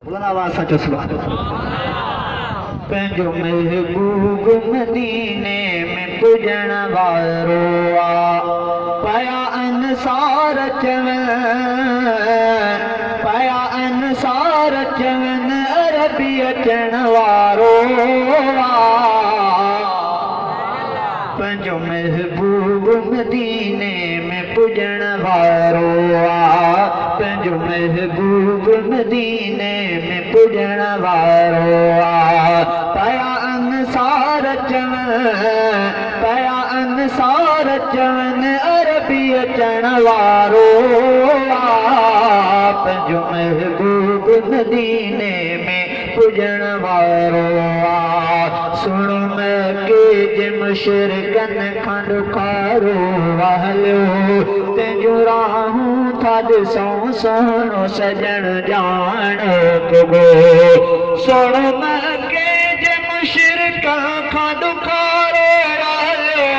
بلند آواز سان چئو سبحان الله. پنهنجو محبوب مديني ۾ پڄڻ وارو آ پيا انصار چون پيا انصار چون عربي اچڻ وارو آ پنهنجو محبوب مديني ۾ پڄڻ وارو آ پنهنجو محبوب مديني ۾ پڄڻ وارو آ پيا انصار چون پيا انصار چون عربي اچڻ وارو آ پنهنجو محبوب مديني ۾ پڄڻ وارو آ سڻو مڪي جي مشرڪن کان ڏکارو آ هليو تنهنجون راهون ٿا ڏسون سهڻو سڄڻ ڄاڻ پڳو سڻو مڪي جي مشرڪن کان ڏکارو آ هليو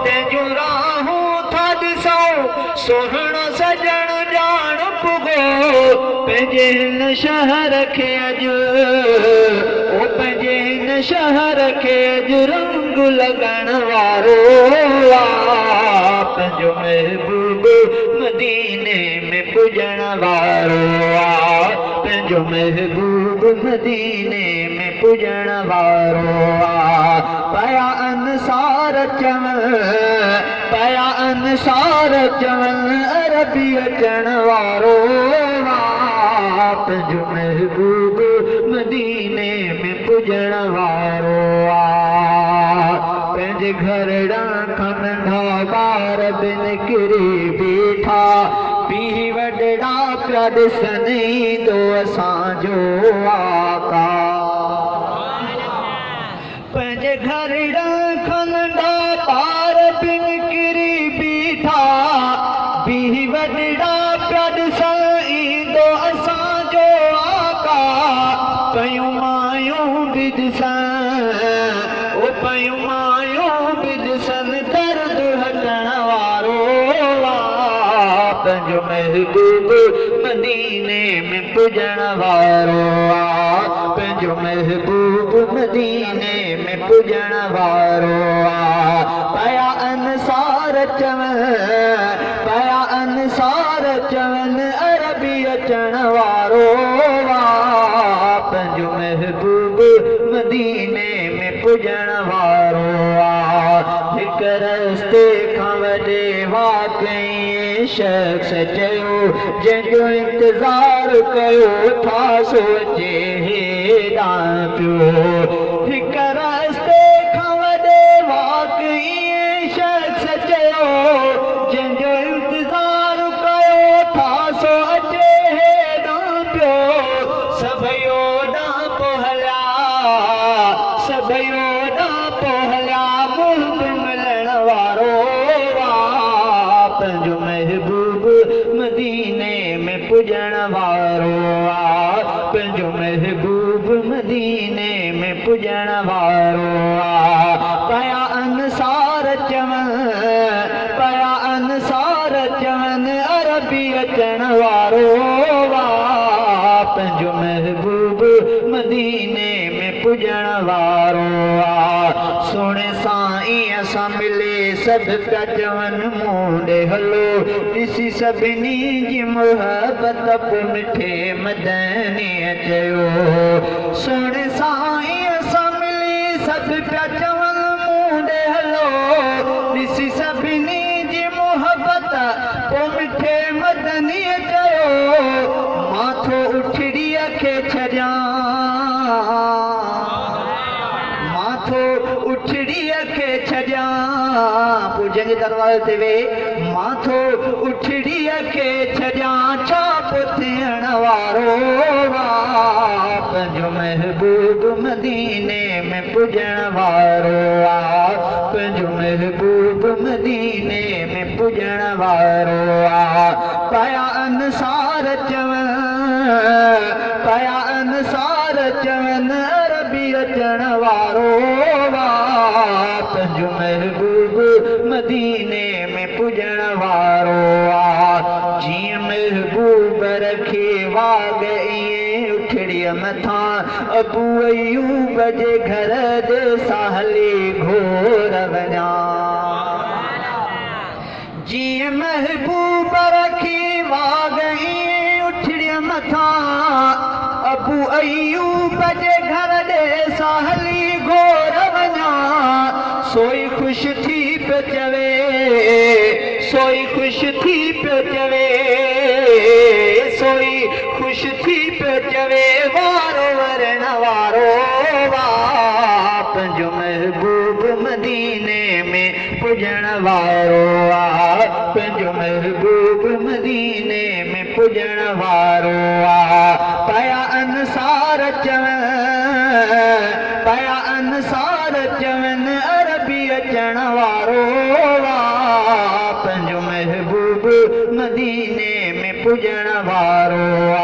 تنهنجون راهون ٿا ڏسون سهڻو سڄڻ ڄاڻ پڳو پنهنجي هن شهر کي اڄ او پنهنجي هن شهر کي اڄ رنگ لڳڻ وارو آ پنهنجو محبوب مديني ۾ پڄڻ وارو آ پنهنجو محبوب مديني ۾ پڄڻ وارو آ پيا انصار چون پيا انصار چون عربي اچڻ وارو آ پنهنجو محبوب مديني ۾ پڄڻ وارو آ پنهنجي گهرڙا کان ننڍا ٻار به نڪري بيٺا بيهي وڏڙا پيا ڏسن ايندو اسان جو آقا. پنهنجي گهرڙن کان ننڍا ٻار به نڪري بيٺا، بيهي وڏڙا پيا ڏسن ايندو اسان جو آقا، پيون مايون به ڏسن، او پيون مايون به ڏسن درد هٽڻ وارو آ، پنهنجو محبوب مديني ۾ پڄڻ وارو آ. پنهنجو محبوب مديني ۾ پڄڻ وارو آ. پيا انصار چون، پيا انصار چون عربي اچڻ وارو آ. پنهنجو محبوب مديني ۾ پڄڻ وارو آ. هڪ رستي کان وڏي واقعي شخص چيو، جنهن جو انتظار ڪيو ٿا سو اچي هيڏانهن پيو. هڪ رستي کان وڏي واڪ ائين شخص چيو، جنهن جو انتظار ڪيو ٿا سو اچي هيڏانهن پيو. سڀئي اوڏانهن پوء هليا، سڀئي اوڏانهن پوء هليا، محب ملڻ وارو آ پنهنجو محبوب مديني ۾ پڄڻ وارو آ پنهنجو محبوب مديني ۾ پڄڻ وارو آ پيا انصار چون پيا انصار چون عربي اچڻ وارو آ پنهنجو محبوب مديني ۾ پڄڻ وارو آ سهڻي سائينء سان ملي سڀ پيا چون مون ڏي هلو ڏسي سڀني جي محبت پوء مٺي مدنيء چيو سهڻي سائينء سان ملي سڀ پيا چون مون ڏي هلو ڏسي سڀني جي محبت پوء مٺي مدنيء چيو مان ٿو اٺڙيء کي ڇڏيان. مان ٿو اٺڙيء کي ڇڏيان. پوء جنهن جي دروازي تي ويهي، مان ٿو اٺڙيء کي ڇڏيان، ڇا پوء ٿيڻ وارو آ؟ پنهنجو محبوب مديني ۾ پڄڻ وارو آ. پنهنجو محبوب مديني ۾ پڄڻ وارو آ. پيا انصار چون، پيا انصار چون عربي اچڻ وارو آ پنهنجو محبوب مديني ۾ پڄڻ وارو آ جيئن محبوب رکي واڳ ايئن اٺڙي. اٺڙيء مٿان ابو ايوب جي گهر ڏي ساهلي گهور وڃان. جيئن محبوب رکي واڳ ائين اٺڙيء مٿان ابو ايوب جي گهر ڏي ساهلي گهور وڃان. سوئي خوش ٿي پيو چوي، سوئي خوش ٿي پيو چوي، سوئي خوش ٿي پيو چوي، وارو ورڻ وارو وا، پنهنجو محبوب مديني ۾ پڄڻ وارو آ، پنهنجو محبوب مديني ۾ پڄڻ وارو آ. پيا انصار چون، پيا انصار چون، عربي اچڻ وارو آ، پنهنجو محبوب مديني ۾ پڄڻ وارو آ.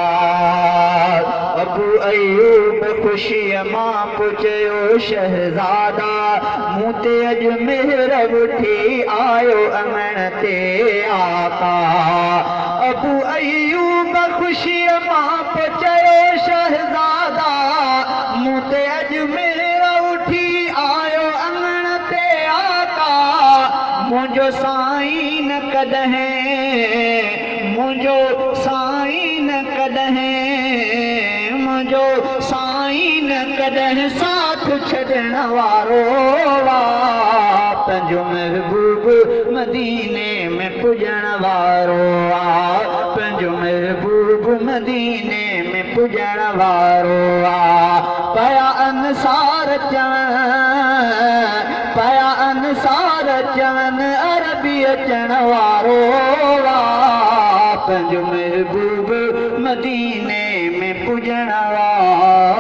ابو ايوب خوشيء مان پوء چيو، شهزادا! مون تي اڄ مهر وٺي آيو اڱڻ تي آقا. ابو ايوب خوشيء مان پوء چيو، شهزادا! مون تي اڄ مهر وٺي آيو اڱڻ تي آقا. منهنجو سائين نه ڪڏهن، منهنجو سائين نه ڪڏهن، منهنجو سائين نه ڪڏهن ساٿ ڇڏڻ وارو آ، پنهنجو محبوب مديني ۾ پڄڻ وارو آ، پنهنجو محبوب مديني ۾ پڄڻ وارو آ. پيا انصار چون، پيا انصار چون، عربي اچڻ وارو آ، پنهنجو محبوب مديني ۾ پڄڻ وارو.